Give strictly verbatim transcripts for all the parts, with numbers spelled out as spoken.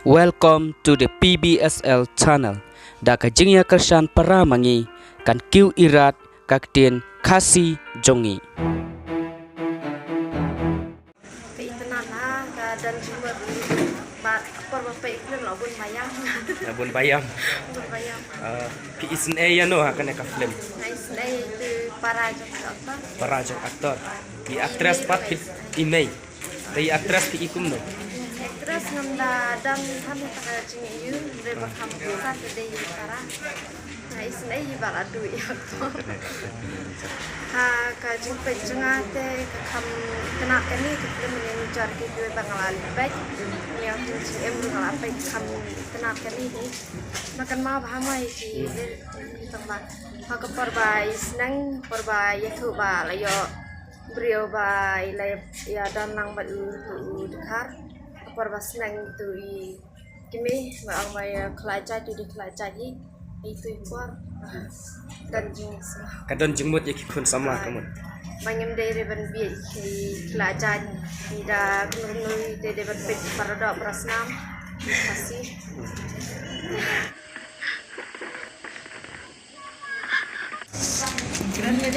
Welcome to the P B S L channel. Da ka jingïakyrshan para ma ngi, kan kiew irat ka ktien Khasi jong ngi. Ka internet ha ka don jingmut bad por ba peit kren la bun bayam. La bun bayam. Bun bayam. Ah, phi isynei ïano ha kane ka film? Nga isynei ïa i para jong actor. Para jong actor. I actress pat phi i mei. Te i actress phi i kumno? Actress ngam da don than ïa ka jingïohi, hynrei ba kham pisa te dei i para. Nga isynei i ba la duh ïa ka. Ha ka jingpeit jong nga te ka kham itynnad kane ka film ne, ngi jor ki dei ba nga la peit. Ïa ka jingim ruh nga la peit, kham itynnad kane hi. Ba kan ma ba ha mai ki dei tang ba ha ka por ba i sneng, por ba ïathuh ba la ïoh briew ba i la ïa don lang bad u, u dkhar. Ka por ba sneng tu i kmie ba ong ba ïa khlaiñ jait, tu dei khlaiñ jait hi. Itu i por. Don jing. Ka don jingmut ïa ki khun samla ka mut. Ba ngim dei re ban bieit ki khlaiñ jait. Ngi da kumno kumno te dei ban peit para doh para snam. Khasi.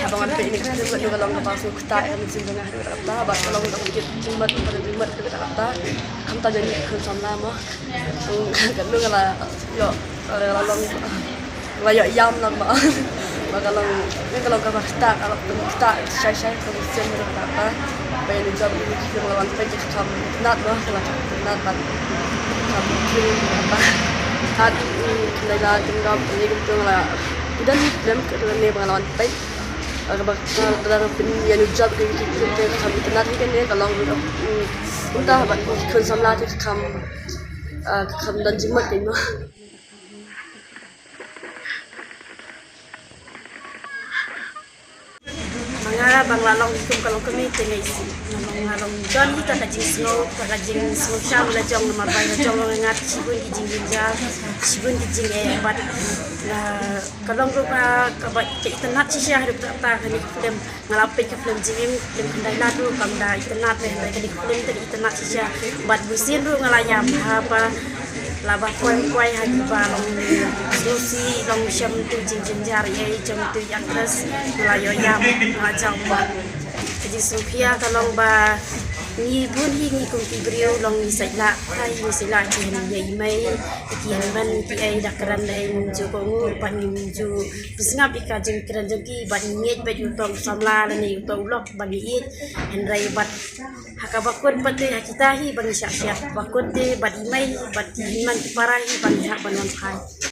Haba ngan peit ïa kane ka film, ka long kaba sngewthuh ïa ka mynsiem jong nga haduh katta, bad ka long kaba kit jingmut, kaba jingmut haduh katta. Khamtam ïa ngi ki khun samla mo. Ka long la ïoh, la long, la ïoh ïam lang mo. Ba ka long, ka long kaba kata, ka long kaba kata shai shai, ka mynsiem haduh katta. Ba ïa ngi jop ïa ki film, nga la wan peit ka kham itynnad mo, ka la kham itynnad bad kham kiew bad. Hat, mm, khyndai la jingdom, ïa ki film la. Ki don ki film ka don ne ba nga la wan peit. Kaba ka la pyn ïa ngi jop ïa ki film te kham itynnad hi kane ka long, mm, kumta bad ki khun samla te kham, ah, kham don jingmut kane mo. Ma nga ba nga la long kum ka long kmie te nga isih. Nga long, nga long don hi ka, ka jingsngew, ka, ka jingsngew sham la jong namar ba nga jong long nga ngat shibun ki jingjynjar, shibun ki jingeh bad, ah, ka long ruh ba, kaba ka itynnad shisha haduh katta kane ka film. Nga la peit ka film jingim, film Khyndai Lad ruh kam da itynnad re, hynrei kane ka film te itynnad shisha. Bad bun sien ruh nga la ïam ha ba la ba kwai kwai ha kiba long sngewsih, long shem tu jingjynjar ïa i jong tu i actress, nga la ïoh ïam, nga la jam bad ka jingsngewkhia ka long ba ngi bun hi ngi kum ki briew long ngi sait lah, ha ngi sait lah ki hynmen ïa i mei, ki hynmen ki ei da kren da ei ngim ju kohnguh, bad ngim ju pynsngap ïa ka jingkren jong ki, bad ngi ngeit bad uto u samla lane uto u lok ba ngi ïeit, hynrei bad ha kaba kut pat te ha kita hi ba ngi shah shiat, ba kut te bad i mei bad ki hynmen ki para hi ba ngi hap ban wan phai.